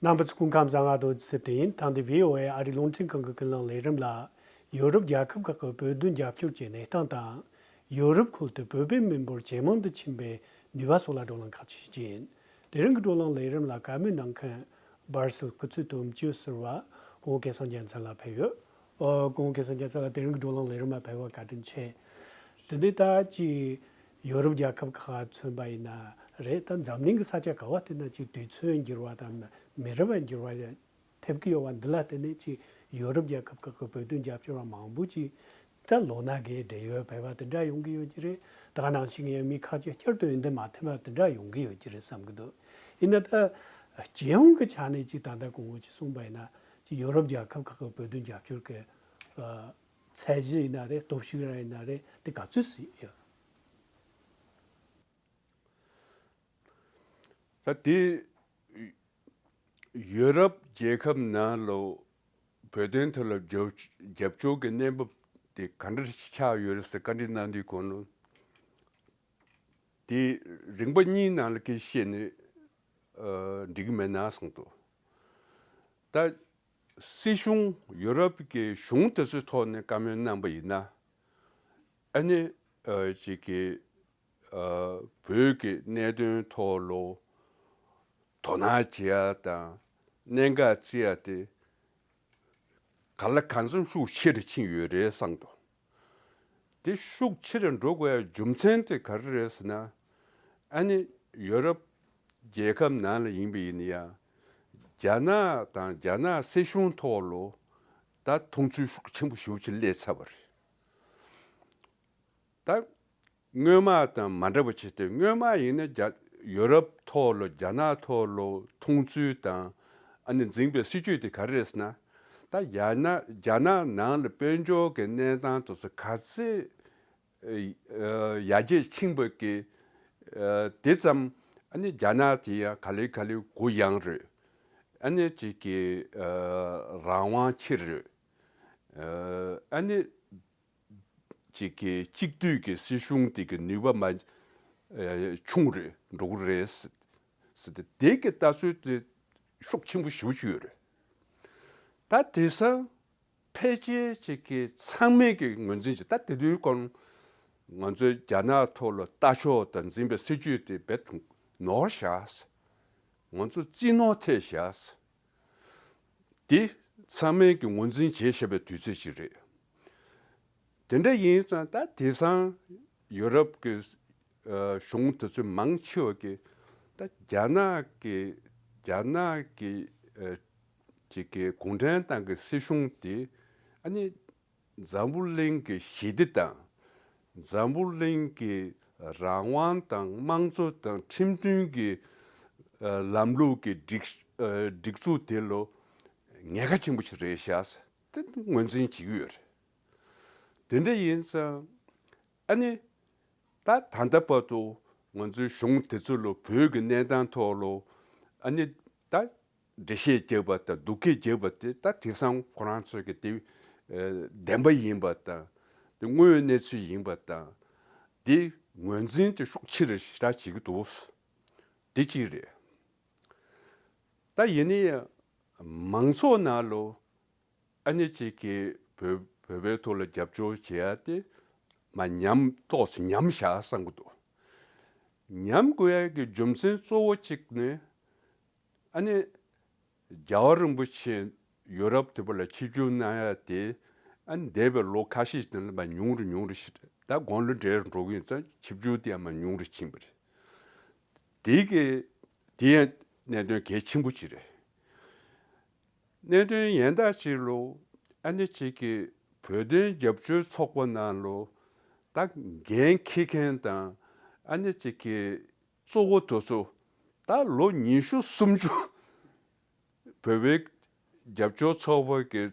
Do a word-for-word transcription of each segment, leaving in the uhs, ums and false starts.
རྣམ་པ་ཚོ་སྐུ་ཁམས་བཟང་། ང་རྡོ་རྗེ་ཚེ་བརྟན་ཡིན། ཐེངས་འདིའི་ཝི་ཨོ་ཨེ་ཨ་རིའི་རླུང་འཕྲིན་ཁང་གི་ཀུན་གླེང་ལས་རིམ་ལ། ཡོ་རོབ་རྒྱལ་ཁབ་ཁག་གི་བོད་དོན་རྒྱབ་སྐྱོར་གྱི་གནས་སྟངས་དང་། ཡོ་རོབ་ཁུལ་དུ་བོད་པའི་མི་འབོར་ཇེ་མང་དུ་ཕྱིན་པའི་ནུས་པ་སོགས་ལ་བགྲོ་གླེང་ཁག་ཅིག་ཞུ་རྒྱུ་ཡིན། དེ་རིང་གི་བགྲོ་གླེང་ལས་རིམ་ལ་བཀའ་མོལ་གནང་མཁན་སྦར་སིལ་སྐུ་ཚབ་དོན་གཅོད་ཟུར་པ་སྐུ་ངོ་སྐལ་བཟང་རྒྱལ་མཚན་ལགས་ཕེབས་ཡོད། ཨོ། སྐུ་ངོ་སྐལ་བཟང་རྒྱལ་མཚན་ལགས་དེ་རིང་གི་བགྲོ་གླེང་ལས་རིམ་ལ་ཕེབས་པར་བཀའ་དྲིན་ཆེ། དེ་ནས་ད་ཅིག་ཡོ་རོབ་རྒྱལ་ཁབ་ཁག་མཚོན་པ་ཡིན་ན་རེད། ད་འཛམ་གླིང་གི་ས་ཆ་ག་བ་དེ་ན་ཅིག་དུས་ཚོད་འགྱུར་བ་དང་མི་རབས་འགྱུར་བ་ཐེབས་ཀྱི་ཡོད་པ་འདི་ལ་བརྟེན་ནས་ཅིག་ཡོ་རོབ་རྒྱལ་ཁབ་ཁག་གི་བོད་དོན་རྒྱབ་སྐྱོར་བ་མང་པོ་ཅིག་ད་ལོ་ན་རྒས་བགྲེས་ཡོལ་བྱས་པ་དེ་འདྲ་ཡོང་གི་ཡོད་ཀྱི་རེད། ད་ག་ནང་བཞིན་ཡང་མི་ཁ་ཤས་བསྐྱར་དུ་ཡོན་ཏན་མ་ཐོན་པ་དེ་འདྲ་ཡོང་གི་ཡོད་ཀྱི་རེད་བསམ་གྱི་འདུག་ཡིན་ན་ད་སྤྱི་ཡོངས་ཀྱི་ཆ་ནས་ཅིག་ད་ལྟ་སྐུ་ངོ་ཅིག་གསུངས་པ་ཡིན་ན་ཅིག་ཡོ་རོབ་རྒྱལ་ཁབ་ཁག་གི་བོད་དོན་རྒྱབ་སྐྱོར་གྱི་ཚད་གཞི་ཡིན་ན་རེད། སྟོབས་ཤུགས་རང་ཡིན་ན་རེད། དེ་ག་ཚོད་ཅིག་ཡོད། ད་དེ་ཡོ་རོབ་རྒྱལ་ཁབ་ནང་ལ་བོད་དོན་ཐོག་ལ་རྒྱབ་རྒྱབ་སྐྱོར་གྱི་གནས་བབ་དེ་ག་འདྲ་ཞིག་ཆགས་ཡོད་རེད་ཟེར་བཀའ་འདྲི་གནང་དུས་གོང་ལ་དེ་རིམ་པ་གཉིས་ནང་ལ་སྐད་ཆ་བཤད་ནས་ཨ་འགྲིག་གི་མེད་ན་བསམ་འདུག་ད་སྲིད་གཞུང་ཡོ་རོབ་ཀྱི་གཞུང་དེ་ཚོའི་ཐོག་ནས་བཀའ་མོལ་གནང་པ་ཡིན་ན། ཨ་ནི་ཨ་ཅིག་གི་ཨ་བོད་ཀྱི་གནད་དོན་ཐོག་ལ་དོ་སྣང་བྱེད་ཡ་དང་གནད་འགག་བརྩི་ཡ་དེ་ག་ལ་གང་འཚམ་ཤུགས་ཆེ་རུ་ཕྱིན་ཡོད་རེད་བསམ་འདུག་དེ་ཤུགས་ཆེ་རུ་འགྲོ་དགོས་ཡ་རྒྱུ་མཚན་དེ་ག་རེ་རེད་ཟེར་ན། ཨ་ནི་ཡོ་རོབ་རྒྱལ་ཁབ་ནང་ལ་ཡིན་པ་ཡིན་ན་ཡང་རྒྱ་ནག་དང་རྒྱ་ནག་སྲིད་གཞུང་ཐོག་ལ་ད་མཐོང་ཚུལ་ཤུགས་ཆེན་པོ་ཞེ་པོ་ཅིག་སླེབས་ཚར་བ་རེད། ད་སྔོན་མ་དང་མ་འདྲ་བ་བྱས་ཏེ། སྔོན་མ་ཡིན་ན་རྒྱ་ཡོ་རོབ་ཐོག་ལ་རྒྱ་ནག་ཐོག་ལ་མཐོང་ཚུལ་དང་ཨ་ནི་འཛིན་པའི་སྲིད་བྱུས་དེ་ག་རེ་རེད་ཟེར་ན། ད་རྒྱ་ནག་རྒྱ་ནག་ནང་ལ་དཔལ་འབྱོར་གྱི་གནས་སྟངས་དེ་ཚོ་ག་ཚད་ཡར་རྒྱས་ཕྱིན་པ་གི་དེ་ཙམ་ཨ་ནི་རྒྱ་ནག་དེ་ཡང་ག་ལེ་ག་ལེ་གུ་ཡངས་རེད། ཨ་ནི་ཅིག་གི་རང་དབང་ཆེ་རེད། ཨ་ནི་ཅིག་གི་གཅིག་སྡུད་ཀྱི་སྲིད་གཞུང་དེ་གི་ནུས་པ་མ་ཨ་ཆུང་རུ་འགྲོ་གི་རེད་ཟེར་ཏེ། དེ་གི་ལྟ་ཚུལ་དེ་ཤུགས་ཆེན་པོ་ཞེ་པོ་ཅིག་ཡོད་རེད། ད་དེང་སང་ཕལ་ཆེར་ཅིག་གི་ཚང་མས་ཀྱི་ངོས་འཛིན་བྱེད། ད་དེ་དུས་གོང་ང་ཚོའི་རྒྱ་ནག་ཐོག་ལ་ལྟ་ཕྱོགས་དང་འཛིན་པའི་སྲིད་བྱུས་དེ་རྦད་དེ་ནོར་བཞག་ང་ཚོ་རྩིས་ནོར་ཐེབས་བཞག་དེ་ཚང་མས་ཀྱི་ངོས་འཛིན་བྱེད་བཞིན་པའི་དུས་ཚོད་ཅིག་རེད། དེ་འདྲ་ཡིན་ཙང་ད་དེང་སང་ཡོ་རོབ་ཀྱི་ཨ་གཞུང་དེ་ཚོའི་མང་ཆེ་བ་གིས་ད་རྒྱ་ནག་གི་རྒྱ་ནག་གི་ཨ་ཅིག་གི་གུང་ཁྲན་ཏང་གི་སྲིད་གཞུང་དེ་ཨ་ནི་འཛམ་བུ་གླིང་གི་ཞི་བདེ་དང་། འཛམ་བུ་གླིང་གི་རང་དབང་དང་དམངས་གཙོ་དང་ཁྲིམས་མཐུན་གྱི་ཨ་ལམ་ལུགས་ཀྱི་སྒྲིག་ཨ་སྒྲིག་འཛུགས་དེ་ལ་ཉེན་ཁ་ཆེན་པོ་ཞིག་རེད་ཤག་དེ་ངོས་འཛིན་བྱེད་ཀྱི་ཡོད་རེད། དེ་འདྲ་ཡིན་ཙང་ཨ་ནི་ད་ད་ལྟ་བར་དུ་ང་ཚོའི་གཞུང་དེ་ཚོ་ལ་བོད་ཀྱི་གནས་སྟངས་ཐོག་ལ་ཨ་ནི་ད་འགྲེལ་བཤད་བརྒྱབ་པ་དང་སྡུག་སྐད་བརྒྱབ་པ་དེ་ད་དེང་སང་ཁོ་རང་ཚོ་གི་དེ་ཨ་བདེན་པ་ཡིན་པ་དང་། དེ་དངོས་ཡོད་གནས་ཚུལ་ཡིན་པ་དང་། དེ་ངོས་འཛིན་དེ་ཤུགས་ཆེ་རུ་ཞེ་དྲག་བྱེད་ཀྱི་འདུག་དེ་གཅིག་རེད། ད་ཡིན་ནའི་མང་ཚོགས་ནང་ལ་ཨ་ནི་གཅིག་གིས་བོད་བོད་པའི་ཐོག་ལ་རྒྱབ་སྐྱོར་བྱེད་ཡ་དེ་མ་ཉམས་ཏོག་ཙམ་ཉམས་བཞག་བསམ་གྱི་འདུག་ཉམས་དགོས་ཡ་གི་རྒྱུ་མཚན་གཙོ་བོ་གཅིག་ནི་ཨ་ནི་རྒྱལ་བ་རིན་པོ་ཆེ་ཡོ་རོབ་དེ་པ་ལ་ཆིབས་བསྒྱུར་གནང་ཡ་དེ་ཨ་ནི་འདས་པའི་ལོ་ཁ་ཤས་ནང་ལ་མ་ཉུང་རུ་ཉུང་རུ་ཕྱིན། ད་དགུང་ལོ་བགྲེས་རུ་འགྲོ་གི་ཡིན་ཙང་ཆིབས་བསྒྱུར་དེ་ཡང་མ་ཉུང་རུ་ཕྱིན་པ་རེད། དེ་གི་དེ་ཡང་གནད་དོན་གལ་ཆེན་པོ་ཅིག་རེད། གནད་དོན་ཡན་དག་ཅིག་ལ་ཨ་ནི་གཅིག་གིས་བོད་དོན་རྒྱབ་སྐྱོར་ཚོགས་པ་ནང་ལ་ད་འགན་འཁྱེར་མཁན་དང་ཨ་ནི་གཅིག་གིས་གཙོ་བོ་དེ་ཚོ་ད་ལོ་ཉི་ཤུ་སུམ་ཅུ་བོད་པའི་རྒྱབ་སྐྱོར་ཚོགས་པ་གི་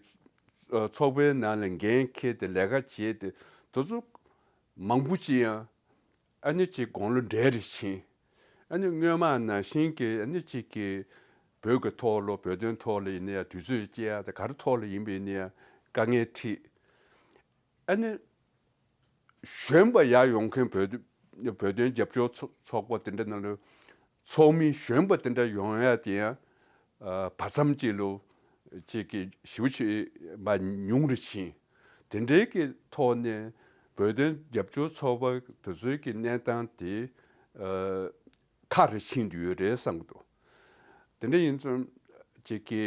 ཚོགས་པའི་ནང་ལ་འགན་འཁྱེར་ཏེ་ལས་ཀ་བྱས་ཏེ་དེ་ཚོ་མང་པོ་ཅིག་ཡང་ཨ་ནི་ཅིག་དགུང་ལོ་བགྲེས་རུ་ཕྱིན། ཨ་ནི་སྔོན་མ་ནང་བཞིན་གྱི་ཨ་ནི་ཅིག་གི་བོད་ཀྱི་ཐོག་ལ་བོད་དོན་ཐོག་ལ་ཡིན་ན་ཡང་དུས་ཚོད་སྐྱེལ་ཡ་དང་ག་རེ་ཐོག་ལ་ཡིན་པ་ཡིན་ན་ཡང་དཀའ་ངལ་འཕྲད། ཨ་ནི་གཞོན་པ་ཡར་ཡོང་མཁན་བོད་བོད་དོན་རྒྱབ་སྐྱོར་ཚོགས་ཚོགས་པ་དེ་འདྲ་ནང་ལ་ཚོགས་མི་གཞོན་པ་དེ་འདྲ་ཡོང་ཡ་དེ་ཡང་ ཨ་བར་མཚམས་ཅིག་ལ་ཅིག་གི་ཞེ་པོ་ཅིག་མར་ཉུང་རུ་ཕྱིན། དེ་འདྲའི་གི་ཐོག་ནས་བོད་དོན་རྒྱབ་སྐྱོར་ཚོགས་པ་དེ་ཚོའི་གི་གནས་སྟངས་དེ་ཨ་ཁག་རེ་ཕྱིན་བསྡད་ཡོད་རེད་བསམ་གྱི་འདུག་དེ་འདྲ་ཡིན་ཙང་ཅིག་གི་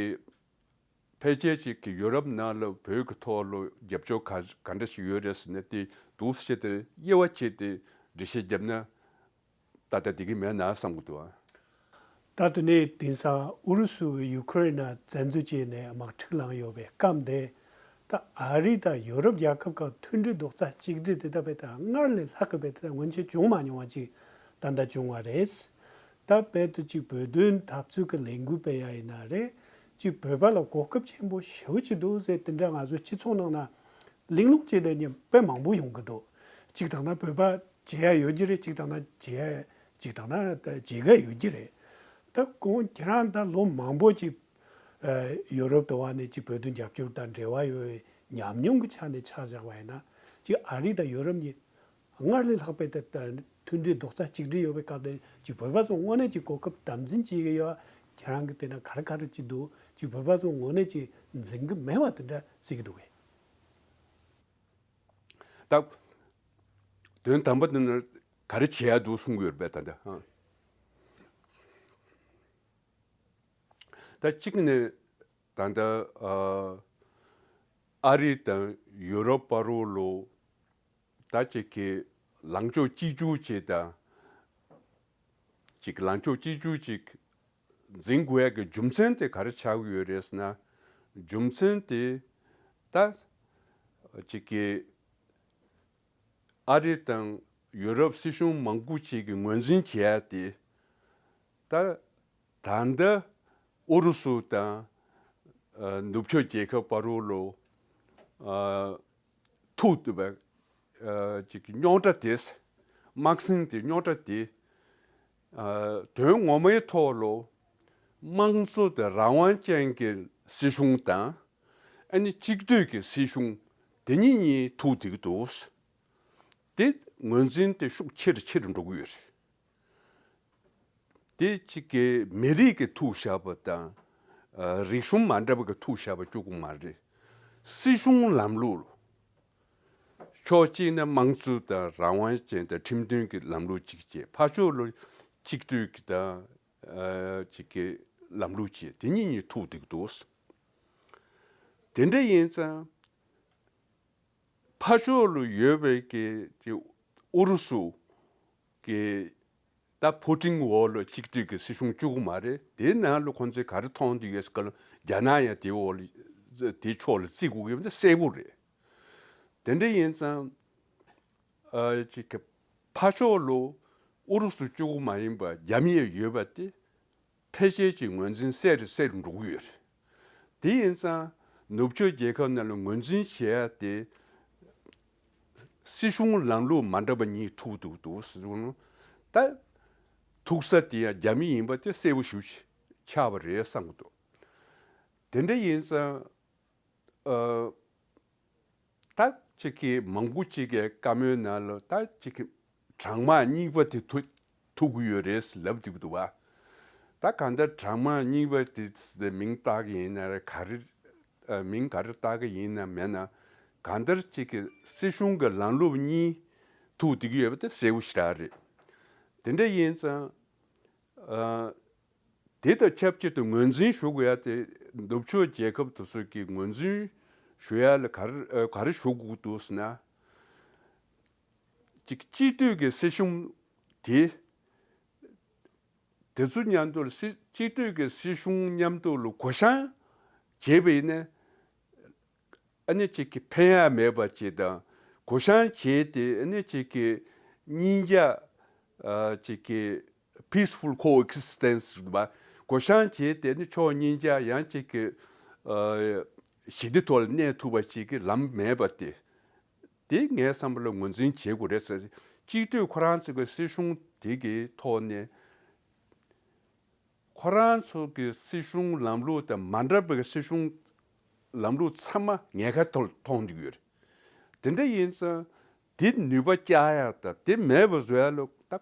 ཕལ་ཆེར་ཅིག་གི་ཡུ་རོབ་ནང་ལ་བོད་ཀྱི་ཐོག་ལ་རྒྱབ་སྐྱོར་ག་ག་འདྲ་ཞིག་ཡོད་རེད་ཟེར་ན། དེ་འདུག་སེ་བྱས་ཏེ་དབྱེ་བ་ཕྱེ་སྟེ་འགྲེལ་བཤད་བརྒྱབ་ན་ཏག་ཏག་བསྡད་ཀྱི་མེད་ན་བསམ་གྱི་འདུག་ཨ། ད་དེ་ནས་དེང་སང་ཨུ་རུ་སུ་ཡུ་ཁུ་རེན་ནང་བཙན་འཛུལ་བྱས་ནས་དམག་འཁྲུག་ལངས་ཡོད་པའི་སྐབས་འདི། ད་ཨ་རི་དང་ཡུ་རོབ་རྒྱལ་ཁབ་ཁག་མཐུན་སྒྲིལ་རྡོག་རྩ་གཅིག་སྒྲིལ་དེ་ལྟ་བུའི་ད་སྔར་ལས་ལྷག་གི་བའི་ད་སྔོན་ཆད་བྱུང་མ་མྱོང་བ་ཅིག་ད་ལྟ་བྱུང་བ་རེད། ད་དཔེ་དེ་ཅིག་བོད་དོན་འཐབ་རྩོད་ཀྱི་ལས་འགུལ་སྤེལ་ཡ་ཡིན་ན་རེད། ཅིག་བོད་པ་ལ་གོ་སྐབས་ཆེན་པོ་ཞེ་པོ་ཅིག་འདུག་ཟེར། དེ་འདྲ་ང་ཚོའི་སྤྱི་ཚོགས་ནང་ན་གླེང་སློང་བྱས་ཏེ་ཉན་དཔེ་མང་པོ་ཡོང་གི་འདུག་གཅིག་བཏང་ན་བོད་པ་བྱེད་ཡ་ཡོད་ཀྱི་རེད། གཅིག་བཏང་ན་བྱེད་ཡ་གཅིག་བཏང་ན་ད་བྱེད་དགའ་ཡོད་ཀྱི་རེད། ད་ཁོང་ཁྱེད་རང་ད་ལོ་མང་པོ་ཅིག་ཨ་ཡུ་རོབ་དུ་བ་ནས་ཅིག་བོད་དོན་རྒྱབ་སྐྱོར་དང་འབྲེལ་བ་ཡོད་པའི་ཉམས་མྱོང་གི་ཆ་ནས་ཆ་བཞག་པ་ཡིན་ན། ཅིག་ཨ་རི་དང་ཡུ་རོབ་གཉིས་སྔར་ལས་ལྷག་པའི་ད་ད་མཐུན་སྒྲིལ་རྡོག་རྩ་གཅིག་སྒྲིལ་ཡོད་པའི་སྐབས་དེ་ཅིག་བོད་པ་ཚོ་དངོས་གནས་ཅིག་གོ་སྐབས་དམ་འཛིན་བྱེད་ཀྱི་ཡོད། ཁྱེད་རང་གི་དེ་ན་ག་རེ་ག་རེ་ཅིག་འདུག་ཅིག་བོད་པ་ཚོ་དངོས་གནས་ཅིག་འཛིན་གྱི་མེད་པ་དེ་འདྲ་གཟིགས་ཀྱི་འདུག་གས། ད་དོན་དམ་པ་དེ་ནི་ག་རེ་བྱེད་ཡ་འདུག་གསུང་གི་ཡོད་པས་ད་ལྟ། ཨ། ད་གཅིག་ནས་ད་ལྟ་ཨ་ཨ་རི་དང་ཡུ་རོབ་བར་ལ་ད་ཅིག་གི་ལངས་ཕྱོགས་གཅིག་གྱུར་ཅིག་དང་། ཅིག་ལངས་ཕྱོགས་གཅིག་གྱུར་ཅིག་འཛིན་དགོས་ཡ་གི་རྒྱུ་མཚན་དེ་ག་རེ་ཆགས་ཀྱི་ཡོད་རེད་ཟེར་ན། རྒྱུ་མཚན་དེ་ད་ཅིག་གི་ཨ་རི་དང་ཡུ་རོབ་སྲིད་གཞུང་མང་པོ་ཅིག་གིས་ངོས་འཛིན་བྱེད་ཡ་དེ། ད་ད་ལྟ་ཨུ་རུ་སུ་དང་ཨ་ནུབ་ཕྱོགས་རྒྱལ་ཁབ་བར་ལ་ཨ་ཐུག་བསྡད་པའི་ཨ་ཅིག་རྙོག་དྲ་དེ། དམག་ཟིང་དེ་རྙོག་དྲ་དེ། ཨ་དོན་ངོ་མའི་ཐོག་ལ་དམངས་གཙོ་དང་རང་དབང་ཅན་གྱི་སྲིད་གཞུང་དང་། ཨ་ནི་གཅིག་སྡུད་ཀྱི་སྲིད་གཞུང་དེ་གཉིས་གཉིས་ཐུག་བསྡད་ཀྱི་འདུག་དེ་ངོས་འཛིན་དེ་ཤུགས་ཆེ་རུ་ཆེ་རུ་འགྲོ་གི་ཡོད་རེད། དེ་གཅིག་གི་མི་རིགས་ཀྱི་ཐུག་བཞག་པ་དང་། ཨ་རིག་གཞུང་མ་འདྲ་བ་གི་ཐུག་བཞག་པ་གཅིག་པུ་མ་རེད། སྲིད་གཞུང་ལམ་ལུགས། ཕྱོགས་གཅིག་ནས་དམངས་གཙོ་དང་རང་དབང་ཅན་དང་ཁྲིམས་མཐུན་གྱི་ལམ་ལུགས་གཅིག་བྱས། ཕར་ཕྱོགས་ལ་གཅིག་སྡུད་ཀྱི་དང་ཨ་གཅིག་གི་ལམ་ལུགས་བྱས། དེ་གཉིས་གཉིས་ཐུག་བསྡད་ཀྱི་འདུག་དེ་འདྲ་ཡིན་ཙང་ཕར་ཕྱོགས་ལ་ཡོད་པའི་གི་ཅིག་ཨུ་རུ་སུ་གི་ད་ཕུ་ཊིན་འོག་ལ་གཅིག་སྡུད་ཀྱི་སྲིད་གཞུང་གཅིག་པུ་མ་རེད། དེའི་ནང་ལ་ཁོང་ཚོས་ག་རེ་མཐོང་གི་ཡོད་ཟེར་སྐབས་ལ། རྒྱ་ནག་ཡང་དེའི་འོག་ལ་དེའི་ཕྱོགས་ལ་བརྩི་དགོས་ཀྱི་ཡོད་པ་དེ་གསལ་པོ་རེད། དེ་འདྲ་ཡིན་ཙང་ཨ་ཅིག་གི་ཕར་ཕྱོགས་ལ་ཨུ་རུ་སུ་གཅིག་པུ་མ་ཡིན་པ་རྒྱ་མི་ཡང་ཡོད་པ་དེ་ཕལ་ཆེར་གྱི་ངོས་འཛིན་གསལ་རུ་གསལ་རུ་འགྲོ་གི་ཡོད་རེད། དེ་ཡིན་ཙང་ནུབ་ཕྱོགས་རྒྱལ་ཁབ་རྣམས་ལ་ངོས་འཛིན་བྱེད་ཡ་དེ་སྲིད་གཞུང་ལམ་ལུགས་མ་འདྲ་བ་གཉིས་ཐུག་འདུག་འདུག་ཟེར་ན། ད་ཐུག་ས་དེ་ཡང་རྒྱ་མི་ཡིན་པ་དེ་གསལ་པོ་ཞེ་པོ་ཆགས་པ་རེད་བསམ་གྱི་འདུག་དེ་འདྲ་ཡིན་ཙང་། ཨ་ད་ཅིག་གི་མང་པོ་ཅིག་གི་བཀའ་མོལ་ནང་ལ་ད་ཅིག་གི་གྲང་དམག་གཉིས་པ་དེ་ཐུག་ཐུག་གི་ཡོད་རེད་ལབ་འདུག་འདུག་བ། ད་གང་ལྟར་གྲང་དམག་གཉིས་པ་དེ་མིང་བཏགས་ཀྱི་ཡིན་ན་རེད། ག་རེ་ཨ་མིང་ག་རེ་བཏགས་ཀྱི་ཡིན་ན་མེད་ན། གང་ལྟར་ཅིག་གི་སྲིད་གཞུང་གི་ལམ་ལུགས་གཉིས་ཐུག་བསྡད་ཀྱི་ཡོད་པ་དེ་གསལ་པོ་ཞེ་དྲག་རེད། དེ་འདྲ་ཡིན་ཙང་ཨ། དེ་དང་ཆབས་ཅིག་ཏུ་ངོས་འཛིན་ཞུ་དགོས་ཡ་དེ། ནུབ་ཕྱོགས་རྒྱལ་ཁབ་དེ་ཚོ་གིས་ངོས་འཛིན་ཞུ་ཡ་ལ་ག་རེ་ཨ་ག་རེ་ཞུ་དགོས་འདུག་ཟེར་ན། གཅིག་གཅིག་སྡུད་ཀྱི་སྲིད་གཞུང་དེ། དེ་ཚོ་མཉམ་དུ་ལ་སྲིད་གཅིག་སྡུད་ཀྱི་སྲིད་གཞུང་མཉམ་དུ་ལ་གུ་བཤངས་བྱས་པ་ཡིན་ན། ཨ་ནི་གཅིག་གི་ཕན་ཡ་མེད་པ་ཅིག་དང་། གུ་བཤངས་བྱས་ཏེ་ཨ་ནི་གཅིག་གི་གཉིས་ཀ་ཨ་གཅིག་གི་peaceful coexistence་རེད་པ། གུ་བཤངས་བྱས་ཏེ་ཨ་ནི་ཕྱོགས་གཉིས་ཀ་ཡང་གཅིག་གི་ཨ་ཞི་བདེ་ཐོག་ལ་གནས་ཐུབ་པ་ཅིག་གི་ལམ་མེད་པ་དེ། དེ་ངའི་བསམ་པ་ལ་ངོས་འཛིན་བྱེད་དགོས་རེད་ཟེར། གཅིག་སྡུད་ཁོ་རང་ཚོ་གི་སྲིད་གཞུང་དེ་གི་ཐོག་ནས། ཁོ་རང་ཚོ་གི་སྲིད་གཞུང་ལམ་ལུགས་དང་མ་འདྲ་བའི་སྲིད་གཞུང་ལམ་ལུགས་ཚང་མ་ཉེན་ཁ་ཐོག་མཐོང་འདུག་ཡོད་རེད། དེ་འདྲ་ཡིན་ཙང་དེ་ནུས་པ་བཅག་ཡ་དང་དེ་མེད་པ་བཟོ་ཡ་ལ་ད་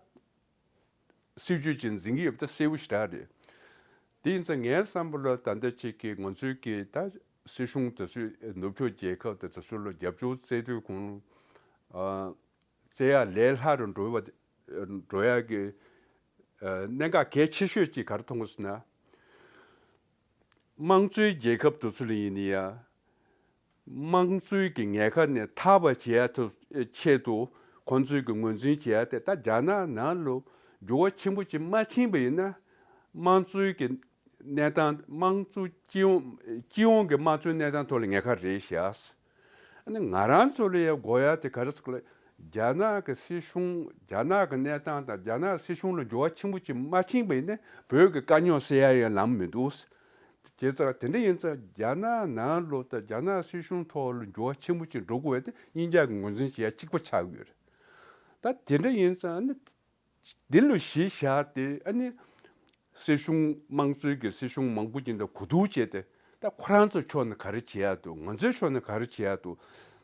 སྲིད་ཇུས་ཅིག་འཛིན་གྱི་ཡོད་པ་ད་གསལ་པོ་ཞེ་དྲག་རེད། དེ་ཡིན་ཙང་ངའི་བསམ་པ་ལ་ད་ལྟ་ཅིག་གི་ང་ཚོའི་གི་ད་སྲིད་གཞུང་དེ་ཚོས་ནུབ་ཕྱོགས་རྒྱལ་ཁབ་དེ་ཚོ་ལ་རྒྱབ་སྐྱོར་བཙལ་དུས་གོང་ཨ་བཙལ་ཡ་ལས་སླ་རུ་འགྲོ་བ་འགྲོ་ཡ་གི་ཨ་གནད་འགག་གལ་ཆེ་ཤོས་ཅིག་ག་རེ་མཐོང་གི་ཟེར་ན། དམངས་གཙོའི་རྒྱལ་ཁབ་དེ་ཚོ་ལ་ཡིན་ན་ཡང་དམངས་གཙོའི་གི་ཉེན་ཁ་ནས་ཐར་བ་བྱེད་ཡ་ཐུབ་ཆེད་དུ་ཁོང་ཚོའི་གི་ངོས་འཛིན་བྱེད་ཡ་དེ་ད་རྒྱ་ནག་ནང་ལ་འགྱུར་བ་ཆེན་པོ་ཅིག་མ་ཕྱིན་པ་ཡིན་ན་དམངས་གཙོའི་གི་གནས་སྟངས་དམངས་གཙོ་སྤྱི་ཡོངས་སྤྱི་ཡོངས་ཀྱི་དམངས་གཙོའི་གནས་སྟངས་ཐོག་ལ་ཉེན་ཁ་རེད་ཤག་ཨ་ནི་ང་རང་ཚོ་ལ་ཡང་དགོས་ཡ་དེ་ག་རེ་ཟེར་གི་ལ། རྒྱ་ནག་གི་སྲིད་གཞུང་རྒྱ་ནག་གི་གནས་སྟངས་དང་རྒྱ་ནག་སྲིད་གཞུང་ལ་འགྱུར་བ་ཆེན་པོ་ཅིག་མ་ཕྱིན་པ་ཡིན་ན་བོད་ཀྱི་དཀའ་རྙོག་སེལ་ཡ་ཡང་ལམ་མི་འདུག་བྱས་ཙང་དེ་འདྲ་ཡིན་ཙང་རྒྱ་ནག་ནང་ལོགས་དང་རྒྱ་ནག་སྲིད་གཞུང་ཐོག་ལ་འགྱུར་བ་ཆེན་པོ་ཅིག་འགྲོ་དགོས་པ་དེ་གཉིས་ཆ་གི་ངོས་འཛིན་བྱེད་ཡ་གཅིག་པ་ཆགས་ཡོད་རེད། ད་དེ་འདྲ་ཡིན་ཙང་ཨ་ནི་འདི་ལ་གཞི་བཞག་སྟེ་ཨ་ནི་སྲིད་གཞུང་དམངས་གཙོའི་གི་སྲིད་གཞུང་མང་པོ་ཅིག་དང་གོ་བསྡུར་བྱས་ཏེ་ད་ཁོ་རང་ཚོ་ཕྱོགས་ནས་ག་རེ་བྱེད་ཡ་འདུག་ང་ཚོའི་ཕྱོགས་ནས་ག་རེ་བྱེད་ཡ་འདུག་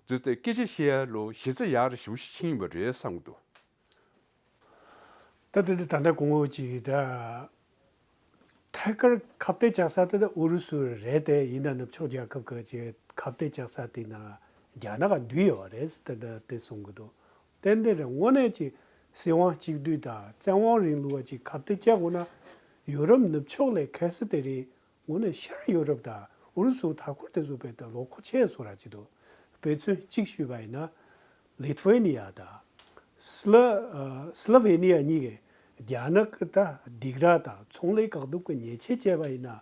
ཟེར་ཏེ་སྐད་ཆ་བཤད་ཡ་ལོ་གཞི་རྩ་ཡག་རེ་ཞེ་པོ་ཞིག་ཕྱིན་ཡོད་པ་རེད་བསམ་གི་འདུག་ད་དེ་དེ་ད་ལྟ་གོང་འོག་ཅིག་ད་ཐད་ཀར་ཁ་གཏད་བཅག་ས་དེ་ད་ཨུ་རུ་སུ་རེད་དེ་ཡིན་ན་ནུབ་ཕྱོགས་རྒྱལ་ཁབ་ཀྱི་ཅིག་ཁ་གཏད་བཅག་ས་དེ་ན་རྒྱ་ནག་ག་འདུས་ཡོད་རེད་ཟེར་ད་ད་དེ་གསུང་གི་འདུག་ཏན་ཏན་རེད། དངོས་གནས་ཀྱི་སྲིད་དབང་གཅིག་སྡུད་དང་བཙན་དབང་རིང་ལུགས་པ་ཅིག་ཁ་གཏད་བཅག་དགོས་ན་ཡུ་རོབ་ནུབ་ཕྱོགས་ལས་གལ་སྲིད་དེ་རིང་དངོས་གནས་ཤར་ཡུ་རོབ་དང་ཨུ་རུ་སུ་མཐའ་འཁོར་དེ་ཚོ་བས་ད་ལོ་ཁོ་ཆེ་བཟོ་ར་ཅིག་འདུག་དཔེ་མཚོན་གཅིག་ཞུས་པ་ཡིན་ན། ལི་ཐུ་ཝེ་ནི་ཡ་དང་། སི་ལ་སི་ལ་ཝེ་ནི་ཡ་གཉིས་ཀས་རྒྱ་ནག་གི་ད་སྡིགས་ར་དང་ཚོང་ལས་བཀག་སྡོམ་གྱི་ཉེས་ཆད་བཅད་པ་ཡིན་ན།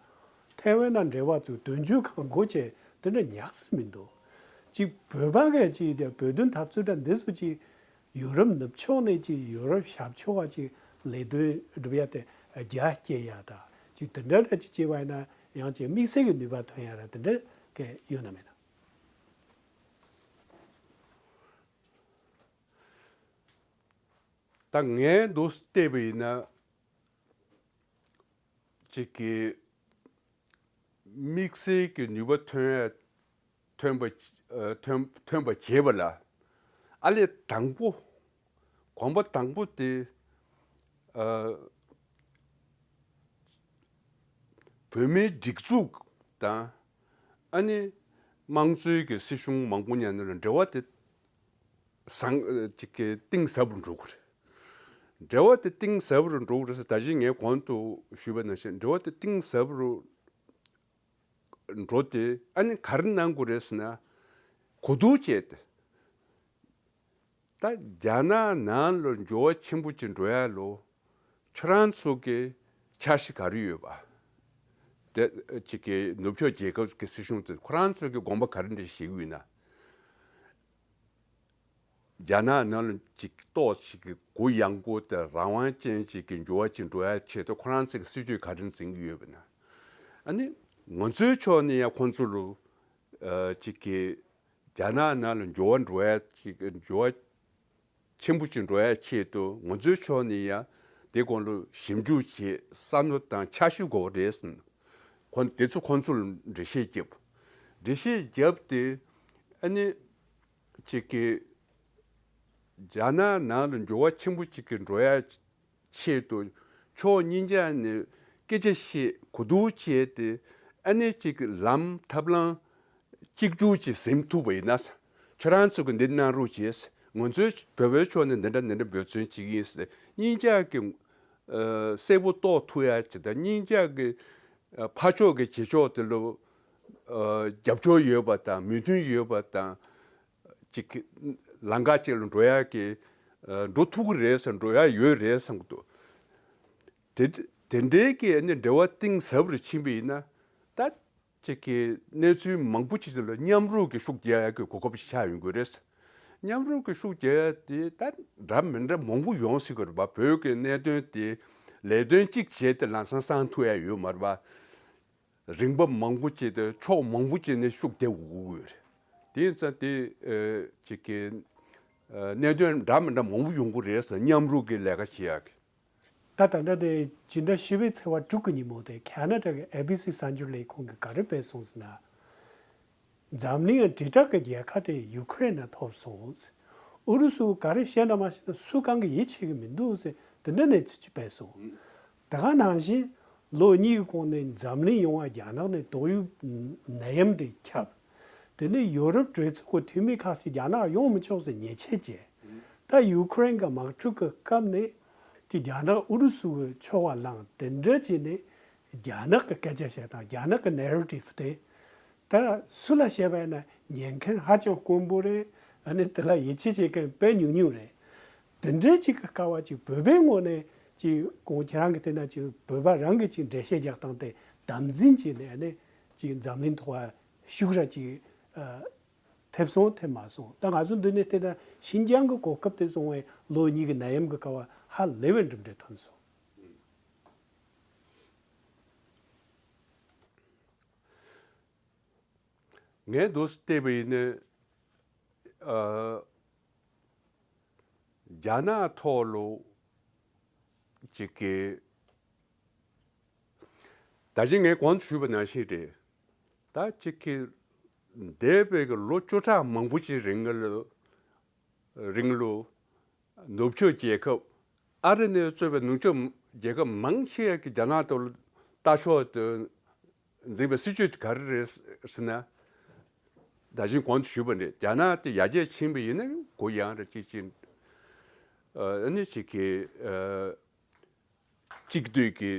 ཐའེ་ཝན་ནང་འབྲེལ་བ་ཚོས་དོན་གཅོད་གང་དགོས་བྱས་དེ་འདྲ་ཉག་སི་མི་འདུག་ཅིག་བོད་པ་གས་ཅིག་དེ་བོད་དོན་འཐབ་རྩོད་འདྲ་འདི་ཚོ་ཅིག་ཡུ་རོབ་ནུབ་ཕྱོགས་ནས་ཅིག་ཡུ་རོབ་ཤར་ཕྱོགས་ཀ་ཅིག་ལས་དོན་སྒྲུབ་ཡ་དེ་རྒྱ་སྐྱེད་ཡ་དང་ཅིག་དེ་འདྲ་འདྲ་ཅིག་བྱས་པ་ཡིན་ན་ཡང་ཅིག་དམིགས་བསལ་གྱི་ནུས་པ་ཐོན་ཡ་ར་དེ་འདྲ་གས་ཡོད་ན་མེད་ན། ད་ངས་འདུག་བལྟས་པ་ཡིན་ན་ཅིག་གི་དམིགས་བསལ་གྱི་ནུས་པ་ཐོན་ཐོན་པ་ཨ་ཐོན་ཐོན་པ་བྱེད་པ་ལ་ཨ་ལས་དང་པོ་གོམ་པ་དང་པོ་དེ་ཨ་བོད་མིའི་སྒྲིག་འཛུགས་དང་ཨ་ནི་དམངས་གཙོའི་གི་སྲིད་གཞུང་མང་པོ་མཉམ་དུ་ལ་འབྲེལ་བ་དེ་བཟང་ཅིག་གི་གཏིང་ཟབ་རུ་འགྲོ་གི་རེད། འབྲེལ་བ་དེ་གཏིང་ཟབ་རུ་འགྲོ་གི་རེད་ཟེར་ད་གིན་ངས་གོང་དུ་ཞུས་པ་ནང་བཞིན་འབྲེལ་བ་དེ་གཏིང་ཟབ་རུ་འགྲོ་སྟེ་ཨ་ནི་ག་རེ་གནང་དགོས་རེད་ཟེར་ན་གོ་བསྡུར་བྱས་ཏེ་ད་རྒྱ་ནག་ནང་ལ་འགྱུར་བ་ཆེན་པོ་ཅིག་འགྲོ་ཡ་ལོ་ཁྱོད་རང་ཚོ་གི་འཆར་གཞི་ག་རེ་ཡོད་པ། དེ་ཅིག་གི་ནུབ་ཕྱོགས་རྒྱལ་ཁབ་ཀྱི་སྲིད་གཞུང་ཚོས་ཁོ་རང་ཚོ་གི་དགོངས་པ་ག་རེ་འདྲ་ཞིག་ཡོད་ན། རྒྱ་ནག་ནང་ལ་ཅིག་ཏོག་ཅིག་གི་གུ་ཡངས་པོ་དང་རང་དབང་ཅན་ཅིག་གི་འགྱུར་བ་ཅིག་འགྲོ་ཡ་ཆེད་དུ་ཁོ་རང་ཚོ་གི་སྲིད་ཇུས་ག་རེ་འཛིན་གྱི་ཡོད་པ་ན། ཨ་ནི་ང་ཚོའི་ཕྱོགས་ནས་ཡང་ཁོང་ཚོ་ལ་ཨ་ཅིག་གི་རྒྱ་ནག་ནང་ལ་འགྱུར་བ་འགྲོ་ཡ་ཅིག་འགྱུར་བ་ཆེན་པོ་ཅིག་འགྲོ་ཡ་ཆེད་དུ་ང་ཚོའི་ཕྱོགས་ནས་ཡང་དེ་སྐོར་ལ་ཞིབ་འཇུག་བྱེད་བསམ་བློ་དང་འཆར་གཞི་དགོས་རེད་ཟེར། ཁོང་དེ་ཚོ་ཁོང་ཚོ་ལ་འགྲེལ་བཤད་བརྒྱབ། འགྲེལ་བཤད་བརྒྱབ་སྟེ་ཨ་ནི་ཅིག་གི་རྒྱ་ནག་ནང་ལ་འགྱུར་བ་ཆེན་པོ་ཅིག་གི་འགྲོ་ཡ་ཆེད་དུ་ཕྱོགས་གཉིས་ཆ་ནས་སྐད་ཆ་བཤད་གོ་བསྡུར་བྱས་ཏེ་ཨ་ནི་ཅིག་གི་ལམ་ཐབས་ལམ་གཅིག་གྱུར་ཅིག་ཟིན་ཐུབ་པ་ཡིན་ན། ཁྱོད་རང་ཚོ་གི་འདི་གནང་རོགས་བྱས། ང་ཚོའི་བོད་པའི་ཕྱོགས་ནས་འདི་འདྲ་འདི་འདྲ་འབད་བརྩོན་བྱེད་ཀྱི་ཡིན་ཟེར་གཉིས་ཆ་གི་ཨ་གསལ་པོ་རྟོགས་ཐུབ་ཡ་ཅིག་དང་གཉིས་ཆ་གི་ཨ་ཕར་ཕྱོགས་ཀྱི་བྱེད་ཕྱོགས་དེ་ལ་ཨ་རྒྱབ་སྐྱོར་ཡོད་པ་དང་མོས་མཐུན་ཡོད་པ་དང་ཅིག་གི་ལམ་ཁ་ཅིག་ལ་འགྲོ་ཡ་གི་ཨ་འགྲོ་ཐུབ་ཀྱི་རེད་བསམ་འགྲོ་ཡ་ཡོད་རེད་བསམ་གྱི་འདུག་དེ་དེ་འདྲའི་གི་ཨ་ནི་འབྲེལ་བ་གཏིང་ཟབ་རུ་ཕྱིན་པ་ཡིན་ན་ད། ཅིག་གི་གནས་ཚུལ་མང་པོ་ཅིག་ལ་མཉམ་རུབ་ཀྱི་ཤུགས་རྒྱག་ཡ་གི་གོ་སྐབས་ཤིག་ཆགས་ཡོང་གི་རེད། མཉམ་རུབ་ཀྱི་ཤུགས་རྒྱག་ཡ་དེ་ད་འདྲ་མི་འདྲ་མང་པོ་ཡོང་སྲིད་ཀྱི་རེད་པ། བོད་ཀྱི་གནད་དོན་དེ་ལས་དོན་གཅིག་བྱས་ཏེ་ལམ་སང་སང་ཐུབ་ཡ་ཡོད་མ་རེད་པ། རིམ་པ་མང་པོ་བྱས་ཏེ་ཕྱོགས་མང་པོ་བྱས་ནས་ཤུགས་རྒྱག་དགོས་ཀྱི་ཡོད་རེད། དེ་ཡིན་ཙང་དེ་ཨ་ཅིག་གི་ཨ་གནད་དོན་འདྲ་མི་འདྲ་མང་པོ་ཡོང་གི་རེད་ཟེར། མཉམ་རུབ་ཀྱི་ལས་ཀ་བྱེད་ཡ་གི། ད་ད་ལྟ་དེ་སྤྱི་ཟླ་བཞི་པའི་ཚེས་པ་དྲུག་གི་ཉིན་མོ་དེ་ཁ་ན་ཌ་གི་ཨེ་བི་སི་གསར་འགྱུར་ལས་ཁུངས་ཀྱིས་ག་རེ་སྤེལ་སོང་ཟེར་ན། འཛམ་གླིང་དྲིལ་བསྒྲགས་ཀྱི་རྒྱལ་ཁ་དེ་ཡུ་ཁུ་རེན་ནས་ཐོབ་སོང་ཟེར། ཨུ་རུ་སུ་ག་རེ་བཤད་ན་མ་བཤད་ན་སུ་གང་གིས་ཡིད་ཆེས་ཀྱི་མི་འདུག་ཟེར་དེ་འདྲ་གནས་ཚུལ་ཅིག་སྤེལ་སོང་། ད་ག་ནང་བཞིན་ ལོ་གཉིས་ཀྱི་གོང་ནས་འཛམ་གླིང་ཡོངས་ལ་རྒྱ་ནག་ནས་ཏོག་དབྱིབས་ནད་ཡམས་དེ་ཁྱབ། དེ་ནས་ཡོ་རོབ་གྲོས་ཚོགས་ཀྱི་འཐུས་མི་ཁག་ཅིག་རྒྱ་ནག་ཡོང་མི་ཆོག་ཟེར་ཉེས་ཆད་བཅད། ད་ཡུ་ཁུ་རེན་གྱི་དམག་འཁྲུག་གི་སྐབས་ནས་ཀྱི་རྒྱ་ནག་ཨུ་རུ་སུ་གི་ཕྱོགས་ལ་ལངས། དེ་འདྲ་བྱས་ནས་རྒྱ་ནག་གི་སྐད་ཆ་བཤད་སྟངས། རྒྱ་ནག་གི་ནེ་རེ་ཊིབ་དེ་ད་སུ་ལ་བཤད་པ་ཡིན་ན་ཉན་མཁན་ཧ་ཅང་དཀོན་པོ་རེད། ཨ་ནི་དེ་ལ་ཡིད་ཆེས་བྱེད་མཁན་དཔེ་ཉུང་ཉུང་རེད། དེ་འདྲའི་ཅིག་གི་སྐབས་ཅིག་བོད་པའི་ངོས་ནས་ཅིག་གོང་ཁྱེད་རང་གི་དེ་ན་ཅིག་བོད་པ་རང་གི་ཅིག་འགྲེལ་བཤད་རྒྱག་སྟངས་དེ་དམ་འཛིན་བྱས་ནས་ཨ་ནི་ཅིག་འཛམ་གླིང་ཐོག་ལ་ཤུགས་ར་ཅིག་ཨ། ཐེབས་སོང་ཐེབས་མ་སོང་། ད་ང་ཚོ་འདི་ནས་བལྟས་ན་ཤིན་ཅང་གི་གོ་སྐབས་དེ་བཟུང་བའི་ལོ་གཉིས་ཀྱི་ནད་ཡམས་ཀྱི་སྐབས་ཧ་ལས་པའི་གྲུབ་འབྲས་ཐོན་སོང་། ངས་འདུག་བལྟས་པ་ཡིན་ན། ཨ། རྒྱ་ནག་ཐོག་ལ་ཅིག་གི། ད་གིན་ངས་གོང་དུ་ཞུས་པ་ནང་བཞིན་རེད། ད་ཅིག་གི་འདས་པའི་གི་ལོ་བཅུ་ཕྲག་མང་པོ་ཅིག་རིང་ལ། རིང་ལ་ནུབ་ཕྱོགས་རྒྱལ་ཁབ། ཨ་རི་ནས་གཙོས་པའི་ནུབ་ཕྱོགས་རྒྱལ་ཁབ་མང་ཆེ་གིས་རྒྱ་ནག་ཐོག་ལ་ལྟ་ཕྱོགས་དེ་འཛིན་པའི་སྲིད་ཇུས་དེ་ག་རེ་རེད་ཟེར་ན། ད་གིན་གོང་དུ་ཞུས་པ་ནས་རྒྱ་ནག་དེ་ཡར་རྒྱས་ཕྱིན་པ་ཡིན་ན་གུ་ཡངས་རེད། ཅིག་ཅིག་ཨ་ནི་ཅིག་གི་ཨ། གཅིག་སྡུད་ཀྱི་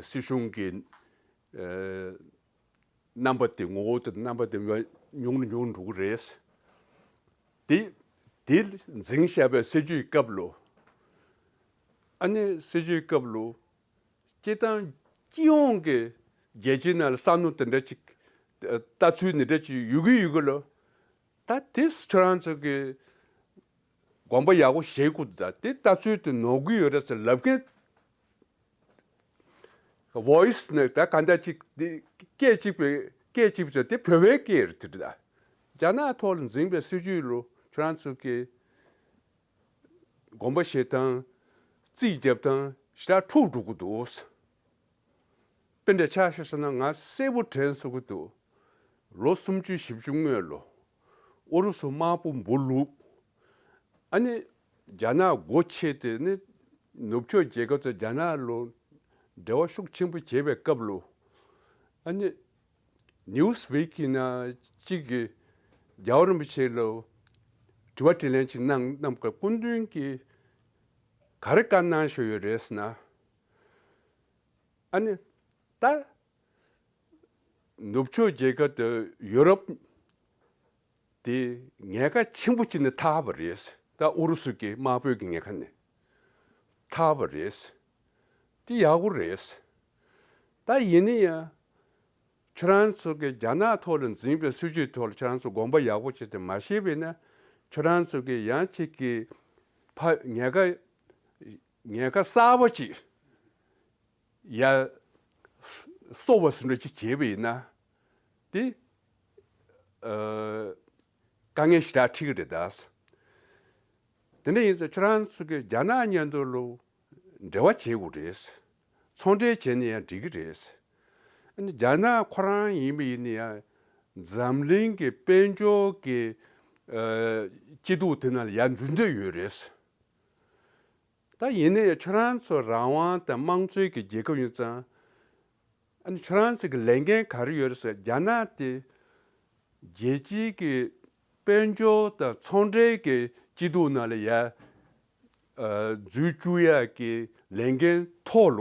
སྲིད་གཞུང་གི་ཨ། རྣམ་པ་དེ། ངོ་བོ་དེ། རྣམ་པ་དེ་ཉུང་རུ་ཉུང་རུ་འགྲོ་གི་རེད། དེ་དེ་འཛིན་བཞག་པའི་སྲིད་ཇུས་སྐབས་ལ། ཨ་ནི་སྲིད་ཇུས་སྐབས་ལ་སྤྱིར་བཏང་སྤྱི་ཡོངས་ཀྱི་རྒྱལ་སྤྱིའི་ནང་ལ་བསམ་བློ་དེ་འདྲ་ཅིག་ལྟ་ཚུལ་འདི་འདྲ་ཅིག་ཡོད་ཀྱི་ཡོད་ཀྱི་ལ། ད་དེ་ཁྱོད་རང་ཚོ་གི་དགོངས་པ་ཡག་པོ་བཞེས་དགོས་འདུག་ད་དེ་ལྟ་ཚུལ་དེ་ནོར་གྱི་ཡོད་རེད་ཟེར་ལབ་མཁན། ཝོ་ཡི་སི་ནི་ད་ག་འདྲ་ཅིག་དེ་སྐད་ཅིག་པའི་སྐད་ཅིག་པའི་དེ་བོད་པའི་སྐད་རེད་དེ་རེད། ད་རྒྱ་ནག་ཐོག་ལ་འཛིན་པའི་སྲིད་ཇུས་ལ་ཁྱོད་རང་ཚོ་གི་དགོངས་པ་བཞེས་སྟངས། རྩིས་རྒྱབ་སྟངས་ཞེ་དྲག་འཁྲུག་འགྲོ་གི་འདུག་དཔེ་འདྲ་ཆ་བཞག་ཟེར་ན་ང་གསལ་པོ་དྲན་གསོ་གི་འདུག་ལོ་སུམ་ཅུ་བཞི་བཅུ་སྔོན་ལ་ཨུ་རུ་སུ་དམག་དཔུང་འབུད་ལུགས། ཨ་ནི་རྒྱ་ནག་སྒོ་ཕྱེ་སྟེ་ནི་ནུབ་ཕྱོགས་རྒྱལ་ཁབ་ཚོས་རྒྱ་ནག་ལ་འབྲེལ་བ་ཤུགས་ཆེན་པོ་བྱེད་པའི་སྐབས་ལ། ཨ་ནི་ནིའུ་སི་ཝིག་གི་ནང་གཅིག་གིས་རྒྱལ་བ་རིན་པོ་ཆེ་ལ་དྲི་བ་དྲིས་ལན་ཅིག་གནང་གནང་སྐབས་སྐུ་མདུན་གྱིས་ག་རེ་བཀའ་གནང་བཞག་ཡོད་རེད་ཟེར་ན། ཨ་ནི་ད་ནུབ་ཕྱོགས་རྒྱལ་ཁབ་དེ་ཡུ་རོབ་དེ་ཉེན་ཁ་ཆེན་པོ་ཅིག་ནས་ཐར་བ་རེད། ད་ཨུ་རུ་སུ་གི་དམག་དཔོན་གྱི་ཉེན་ཁ་ནས་ཐར་བ་རེད། དེ་ཡག་པོ་རེད། ད་ཡིན་ན་ཡང་ཁྱོད་རང་ཚོ་གི་རྒྱ་ནག་ཐོག་ལ་འཛིན་པའི་སྲིད་ཇུས་ཐོག་ལ་ཁྱོད་རང་ཚོ་དགོངས་པ་ཡག་པོ་བྱས་ཏེ་མ་བཞེས་པ་ཡིན་ན། ཁྱོད་རང་ཚོ་གི་ཡང་གཅིག་གི་ཕ་ཉེན་ཁ་ཉེན་ཁ་གསར་པ་ཅིག་ཡར་གསོ་བ་ཟེར་འདྲ་ཅིག་བྱས་པ་ཡིན་ན། དེ་ཨ། དཀའ་ངལ་ཞེ་དྲག་འཕྲད་ཀྱི་རེད་ད། དེ་འདྲ་ཡིན་ཙང་ཁྱོད་རང་ཚོ་གི་རྒྱ་ནག་མཉམ་དུ་ལ་འབྲེལ་བ་བྱེད་དགོས་རེད། ཚོང་འབྲེལ་བྱས་ན་ཡང་འགྲིག་གི་རེད། ཨ་ནི་རྒྱ་ནག་ཁོ་རང་ཡིན་པ་ཡིན་ན་ཡང་འཛམ་གླིང་གི་དཔལ་འབྱོར་གྱི་ཨ། སྐྱིད་སྡུག་དེ་ནང་ལ་ཡར་འཛུལ་འདོད་ཡོད་རེད། ད་ཡིན་ནའི་ཁྱོད་རང་ཚོ་རང་དབང་དང་དམངས་གཙོའི་གི་རྒྱལ་ཁབ་ཡིན་ཙང་། ཨ་ནི་ཁྱོད་རང་ཚོ་གི་ལས་འགན་ག་རེ་ཡོད་རེད་ཟེར། རྒྱ་ནག་དེ་རྒྱལ་སྤྱིའི་གི་དཔལ་འབྱོར་དང་ཚོང་འབྲེལ་གྱི་སྐྱིད་སྡུག་ནང་ལ་ཡར་ཨ། འཛུལ་བཅུག་ཡག་གི་ལས་འགན་ཐོག་ལ།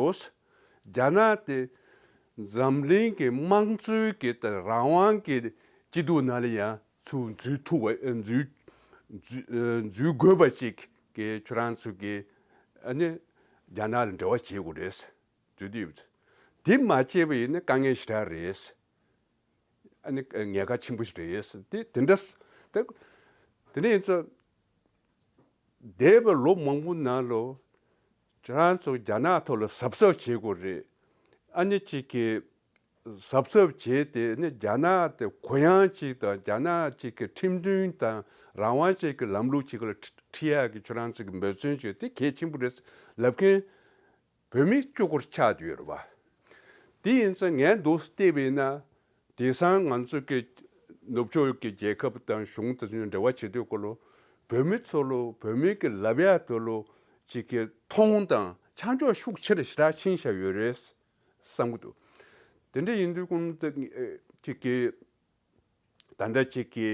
རྒྱ་ནག་དེ་འཛམ་གླིང་གི་དམངས་གཙོའི་གི་དང་རང་དབང་གི་སྐྱིད་སྡུག་ནང་ལ་ཡང་ཚུར་འཛུལ་ཐུབ་པ། འཛུལ་འཛུལ་འཛུལ་དགོས་པ་ཅིག་གི་ཁྱོད་རང་ཚོ་གི་ཨ་ནི་རྒྱ་ནག་ལ་འབྲེལ་བ་བྱེད་དགོས་རེད། འཛུལ་དུས་དེ་མ་བྱས་པ་ཡིན་ན་དཀའ་ངལ་ཞེ་དྲག་རེད། ཨ་ནི་ཉེན་ཁ་ཆེན་པོ་ཞིག་རེད། དེ་དེ་འདྲ་དེ་དེ་འདྲ་ཡིན་ཙང་། འདས་པའི་ལོ་མང་པོ་ནང་ལ་ཁྱོད་རང་ཚོ་རྒྱ་ནག་ཐོག་ལ་གཟབ་གཟབ་བྱེད་དགོས་རེད། ཨ་ནི་གཅིག་གི་གཟབ་གཟབ་བྱས་ཏེ་ནི་རྒྱ་ནག་དེ་གུ་ཡངས་གཅིག་དང་། རྒྱ་ནག་གཅིག་གི་ཁྲིམས་མཐུན་དང་རང་དབང་གཅིག་གི་ལམ་ལུགས་གཅིག་ལ་ཁྲི་ཁྲིད་ཡག་གི་ཁྱོད་རང་ཚོ་གི་འབད་བརྩོན་བྱས་ཏེ་གལ་ཆེན་པོ་རེད་ལབ་མཁན་བོད་མི་གཅིག་པུར་ཆགས་བསྡད་ཡོད་རེད་པ། དེ་ཡིན་ཙང་ངས་འདུག་བལྟས་པ་ཡིན་ན། དེང་སང་ང་ཚོ་གི་ནུབ་ཕྱོགས་ཀྱི་རྒྱལ་ཁབ་དང་གཞུང་དང་འབྲེལ་བ་བྱེད་དུས་སྐོར་ལ་བོད་མི་ཚོ་ལ་བོད་མི་གི་ལབ་ཡག་དེ་ལ་ཅིག་གི་མཐོང་དང་ཆ་འཇོག་ཤུགས་ཆེ་རུ་ཞེ་དྲག་ཕྱིན་བཞག་ཡོད་རེད། བསམ་གྱི་འདུག་དེ་འདྲ་ཡིན་དུས་ཀུན་ཏུ་ཅིག་གི་ད་ལྟ་ཅིག་གི་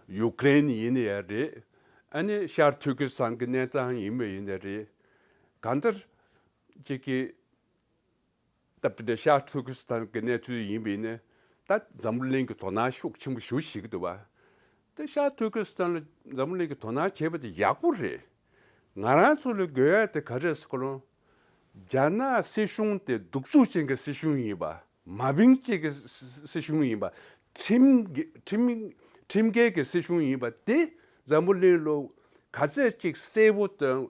ཡུ་ཀེ་རེན་ཡིན་ནི་ཡ་རེད། ཨ་ནི་ཤར་ཐུར་ཀི་སི་ཐན་གྱི་གནས་སྟངས་ཡིན་པ་ཡིན་ནི་རེད། གང་ལྟར་ཅིག་གི་སྟབས་བདེ་ཤར་ཐུར་ཀི་སི་ཐན་གྱི་གནས་ཚུལ་ཡིན་པ་ཡིན་ན། ད་འཛམ་བུ་གླིང་གི་དོ་སྣང་ཤུགས་ཆེན་པོ་ཞེ་པོ་བྱེད་ཀྱི་འདུག་བ། དེ་ཤར་ཐུར་ཀི་སི་ཐན་ལ་འཛམ་བུ་གླིང་གི་དོ་སྣང་བྱེད་པ་དེ་ཡག་པོ་རེད། ང་རང་ཚོ་ལ་དགོས་ཡ་དེ་ག་རེ་རེད་ཟེར་ན། རྒྱ་ནག་སྲིད་གཞུང་དེ་གདུག་རྩུབ་ཅན་གྱི་སྲིད་གཞུང་ཡིན་པ། མ་བིང་ཅན་གྱི་སྲིད་གཞུང་ཡིན་པ། ཁྲིམས་ཁྲིམས་ཁྲིམས་འགལ་གྱི་སྲིད་གཞུང་ཡིན་པ་དེ་འཛམ་བུ་གླིང་ལ་ག་ཚད་ཅིག་གསལ་པོ་དང་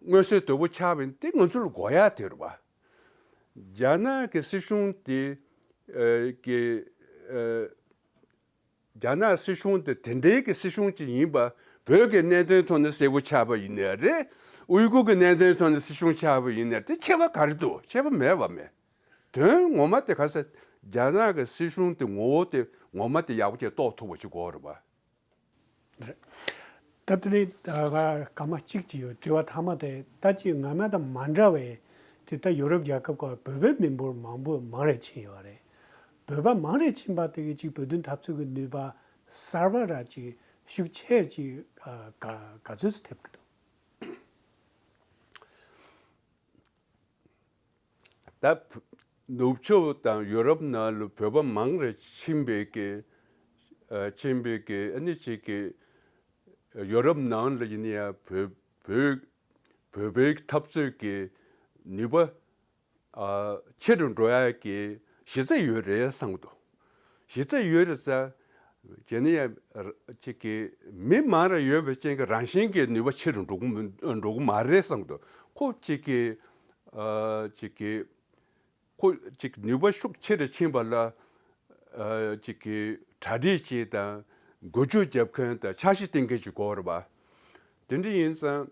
མངོན་གསལ་དོད་པོ་ཆགས་པ་ཡིན་དེ་ང་ཚོ་ལ་དགོས་ཡ་དེ་རེད་བ། རྒྱ་ནག་གི་སྲིད་གཞུང་དེ་ཨ་གི་ཨ་རྒྱ་ནག་སྲིད་གཞུང་དེ་དེ་འདྲའི་གི་སྲིད་གཞུང་ཅིག་ཡིན་པ། བོད་ཀྱི་གནད་དོན་ཐོག་ནས་གསལ་པོ་ཆགས་པ་ཡིན་ནའི་རེད། ཨུ་གུར་གྱི་གནད་དོན་ཐོག་ནས་སྲིད་གཞུང་ཆགས་པ་ཡིན་ནའི་རེད། དེ་ཁྱད་པར་ག་རེ་འདུག་ཁྱད་པར་མེད་པ་མེད། དོན་ངོ་མ་དེ་ག་ཟེར། རྒྱ་ནག་གི་སྲིད་གཞུང་དེ་ངོ་བོ་དེ་ངོ་མ་དེ་ཡག་པོ་ཅིག་རྟོགས་ཐུབ་པ་ཅིག་དགོས་རེད་པ། རེད། ད་དེ་ནས་ད་ག་སྐར་མ་གཅིག་ཅིག་ཡོད། དྲི་བ་མཐའ་མ་དེ་ད་ཅིག་སྔ་མ་དང་མ་འདྲ་བའི་དེ་ད་ཡོ་རོབ་རྒྱལ་ཁབ་ཁག་བོད་པའི་མི་འབོར་མང་པོ་མང་རེ་ཕྱིན་ཡོད་རེད། བོད་པ་མང་རེ་ཕྱིན་པ་དེ་གིས་ཅིག་བོད་དོན་འཐབ་རྩོད་ཀྱི་ནུས་པ་གསར་པ་ར་ཅིག་ཤུགས་ཆེ་ཅིག་ག་ག་ཚོད་སུ་ཐེབས་ཀྱི་འདུག་ད་ནུབ་ཕྱོགས་དང་ཡོ་རོབ་ནང་ལ་བོད་པ་མང་རེ་ཕྱིན་པའི་གི་ཨ་ཕྱིན་པའི་གི་ཨ་ནི་ཅིག་གི་ཡོ་རོབ་ནང་ལ་ཡིན་ཡང་བོད་བོད་བོད་པའི་འཐབ་རྩོད་ཀྱི་ནུས་པ་ཨ་ཆེ་རུ་འགྲོ་ཡ་གི་གཞི་རྩ་ཡོད་རེད་བསམ་གྱི་འདུག་གཞི་རྩ་ཡོད་རེད་ཟེར། བྱས་ན་ཡང་ཅིག་གི་མི་མང་ར་ཡོད་པའི་རྐྱེན་གྱིས་རང་བཞིན་གྱི་ནུས་པ་ཆེ་རུ་འགྲོ་གི་མི་འགྲོ་གི་མ་རེད་བསམ་གྱི་འདུག་ཁོ་ཅིག་གི་ཨ་ཅིག་གི་ཁོ་ཅིག་ནུས་པ་ཤུགས་ཆེ་རུ་ཕྱིན་པ་ལ་ཨ་ཅིག་གི་གྲ་སྒྲིག་བྱེད་དང་འགུལ་སྐྱོད་རྒྱབ་མཁན་དང་འཆར་གཞི་བཏིང་མཁན་ཅིག་དགོས་རེད་པ། དེ་འདྲ་ཡིན་ཙང་།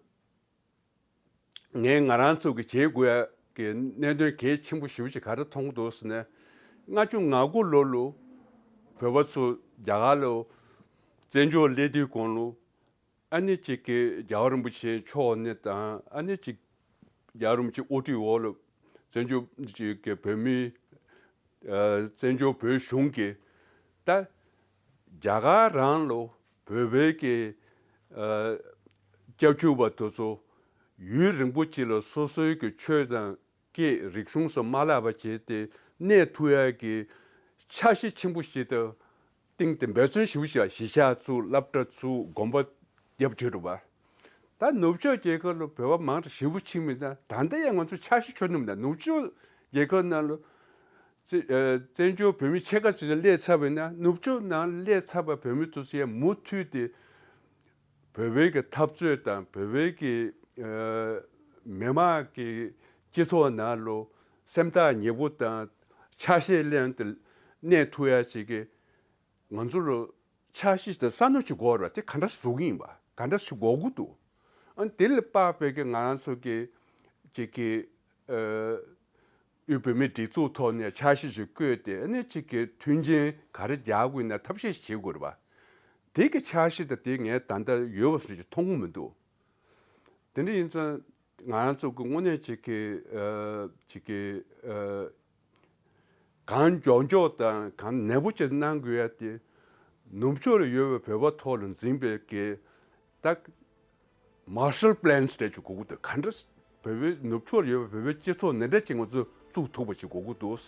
ངས་ང་རང་ཚོ་གི་བྱེད་དགོས་ཡ་གི་གནད་དོན་གལ་ཆེན་པོ་ཞེ་པོ་ཅིག་ག་རེ་མཐོང་གི་འདུག་ཟེར་ན། ལྔ་བཅུ་ང་དགུ་ལོ་ལོ་བོད་པ་ཚོ་རྒྱ་གར་ལ་བཙན་བྱོལ་སླེབས་དུས་གོང་ལ་ཨ་ནི་གཅིག་གི་རྒྱལ་བ་རིན་པོ་ཆེ་མཆོག་ནས་དང་ཨ་ནི་གཅིག་རྒྱལ་བ་རིན་པོ་ཆེ་དབུ་ཁྲིད་འོག་ལ་བཙན་བྱོལ་གཅིག་གི་བོད་མི་ཨ་བཙན་བྱོལ་བོད་གཞུང་གི་ད། རྒྱ་གར་རང་ལ་བོད་པའི་གི་ཨ་སྐྱབས་བཅོལ་བ་དེ་ཚོ་ཡུན་རིང་པོ་ཅིག་ལ་སོ་སོའི་གི་ཆོས་དང་སྐད་རིག་གཞུང་སོགས་མ་བརླག་པ་བྱས་ཏེ་གནས་ཐུབ་ཡ་གི་འཆར་གཞི་ཆེན་པོ་ཞིག་ཏུ་བཏིང་སྟེ་འབད་བརྩོན་ཞེ་པོ་ཞིག་གཞིས་ཆགས་བཙུགས། སློབ་གྲྭ་བཙུགས། དགོན་པ་རྒྱབ་བྱས་འདུག་པ། ད་ནུབ་ཕྱོགས་རྒྱལ་ཁབ་ལ་བོད་པ་མང་དྲགས་ཞེ་པོ་ཕྱིན་མི་འདུག་ད་ལྟ་ཡང་ང་ཚོ་འཆར་གཞི་ཆོད་ནི་མི་འདུག་ནུབ་ཕྱོགས་རྒྱལ་ཁབ་ནང་ལ་བཙན་ཨ་བཙན་བྱོལ་བོད་མི་ཕྱེད་ཀ་ཙམ་ཞིག་སླེབས་ཚར་བ་ཡིན་ན། ནུབ་ཕྱོགས་ནང་སླེབས་ཚར་བ་བོད་མི་ཚོ་ཚོ་ཡང་མུ་མཐུད་དེ་བོད་པའི་གི་འཐབ་རྩོད་དང་བོད་པའི་གི་ཨ་མི་དམངས་ཀྱི་སྤྱི་ཚོགས་ནང་ལ་སེམས་ཐག་ཉེ་པོ་དང་ཆ་ཤས་ལེན་ཏེ་གནས་ཐུབ་ཡ་ཞིག་གི་ང་ཚོ་ལ་འཆར་གཞི་དང་བསམ་བློ་ཞིག་དགོས་རེད་པ། དེ་ག་འདྲ་བཟོ་གི་ཡིན་པ། ག་འདྲ་ཞིག་དགོས་ཀྱི་འདུག་ཨ་ནི་དེ་ལ་དཔག་པའི་གི་ང་རང་ཚོ་གི་ཅིག་གི་ཨ་དབུས་བོད་མིའི་སྒྲིག་འཛུགས་ཐོག་ནས་འཆར་གཞི་ཞིག་བཀོད་དེ། ཨ་ནི་ཅིག་གི་མཐུན་རྐྱེན་ག་རེ་རྒྱག་དགོས་ན་ཐབས་ཤེས་ཤིག་བྱེད་དགོས་རེད་པ། དེ་གི་འཆར་གཞི་དང་དེ་ངས་ད་ལྟ་ཡོད་པ་བཟོ་ཞིག་མཐོང་གི་མི་འདུག་དེ་འདྲ་ཡིན་ཙང་ང་རང་ཚོ་གི་དངོས་གནས་ཅིག་གི་ཨ་ཅིག་གི་ཨ་གང་མགྱོགས་མགྱོགས་དང་གང་ནན་པོ་ཅིག་གནང་དགོས་ཡ་དེ། ནུབ་ཕྱོགས་ལ་ཡོད་པའི་བོད་པ་ཐོག་ལ་འཛིན་པའི་གི་ད་Marshall Plans་རེ་ཅིག་དགོས་ཀྱི་འདུག་ག་འདྲ་བོད་པའི་ནུབ་ཕྱོགས་ལ་ཡོད་པའི་བོད་པའི་སྤྱི་ཚོགས་འདི་འདྲ་ཅིག་ང་ཚོ་བཙུགས་ཐུབ་པ་ཅིག་དགོས་ཀྱི་འདུག་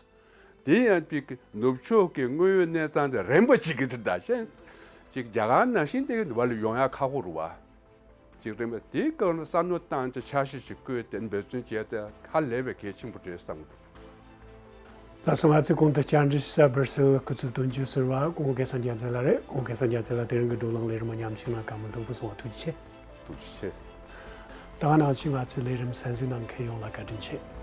དེ་ཡང་ཅིག་ནུབ་ཕྱོགས་ཀྱི་དངོས་ཡོད་གནས་སྟངས་དེ་རན་པ་ཅིག་གི་ཚུལ་དང་ཅིག་རྒྱ་གར་ནང་བཞིན་དེ་གི་བ་ལ་ཡོང་ཡ་ཁག་པོ་རེད་པ། ཅིག་རེད་པ། དེའི་སྐོར་ལ་བསམ་བློ་བཏང་སྟེ་འཆར་གཞི་ཞིག་བཀོད་དེ་འབད་བརྩོན་བྱས་ཏེ་ཧ་ལས་པའི་གལ་ཆེན་པོ་རེད་བསམ་གྱི་འདུག་ལགས་སོ། ང་ཚོས་གོང་དུ་བཅར་འདྲི་ཞུ་ས་སྦར་སིལ་སྐུ་ཚབ་དོན་གཅོད་ཟུར་པ་ྋགོང་སྐལ་བཟང་རྒྱལ་མཚན་ལགས་རེད། ྋགོང་སྐལ་བཟང་རྒྱལ་མཚན་ལགས་དེ་རིང་གི་བགྲོ་གླེང་ལས་རིམ་མཉམ་ཞུགས་གནང་བཀའ་མོལ་ལྷུག་པོ་གསུང་བ་ཐུགས་རྗེ་ཆེ། ཐུགས་རྗེ་ཆེ། ད་ག་ནང་བཞིན་ང་ཚོའི་ལས་རིམ་གསན་གཟིགས་གནང་མཁན་ཡོངས་ལ་བཀའ་དྲིན་ཆེ།